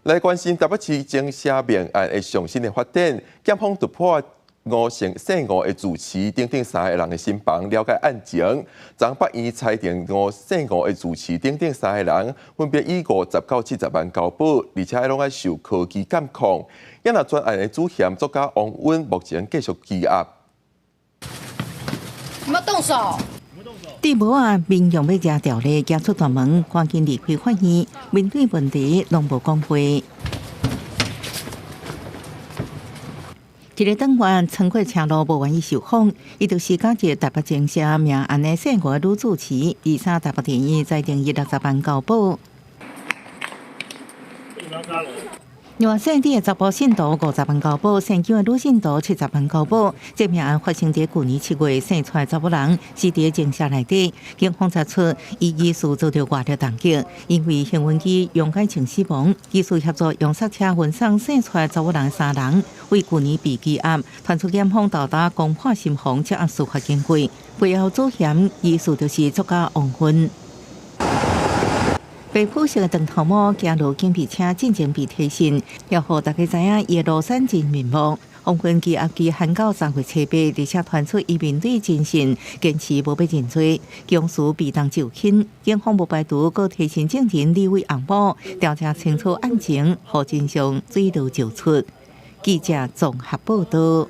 來關心台北市情殺命案的上新的發展，檢方突破吳姓姓吳的住持等等三个人的心防，了解案情。昨法院裁定吳姓吳的住持等等三个人分別以50到70萬交保，而且攏愛受科技監控。也若全案的主嫌作家王溫目前繼續羈押。有沒有動手？對無啊，民眾欲舉吊咧，行出大門，趕緊離開法院，面對問題攏無講話。一个黨員穿過車路無願意受訪，伊就是假日台北情殺命案的姓吳女住持，23台北地院裁定伊60萬交保。另外，姓李的查埔信徒50萬交保，姓蔣的女信徒70萬交保。這命案發生佇舊年7月，生出來查某人死佇精舍內底，警方查出伊疑似遭著外力重擊，因為興奮劑溶解性死亡。技術協助用剎車運送生出來查某人三人，為舊年被羈押，傳出檢方到達攻破心防，這案事發經過，背後主嫌疑似就是作家王芬。被捕時的長頭毛行路警備車進前被提審，要予大家知影伊的廬山真面目。王芬羈押期限到3月7日，而且傳出伊面對偵訊，堅持無欲認罪，供詞避重就輕。警方無排除閣提審證人李偉紅某，調查清楚案情，予真相水落石出。記者綜合報道。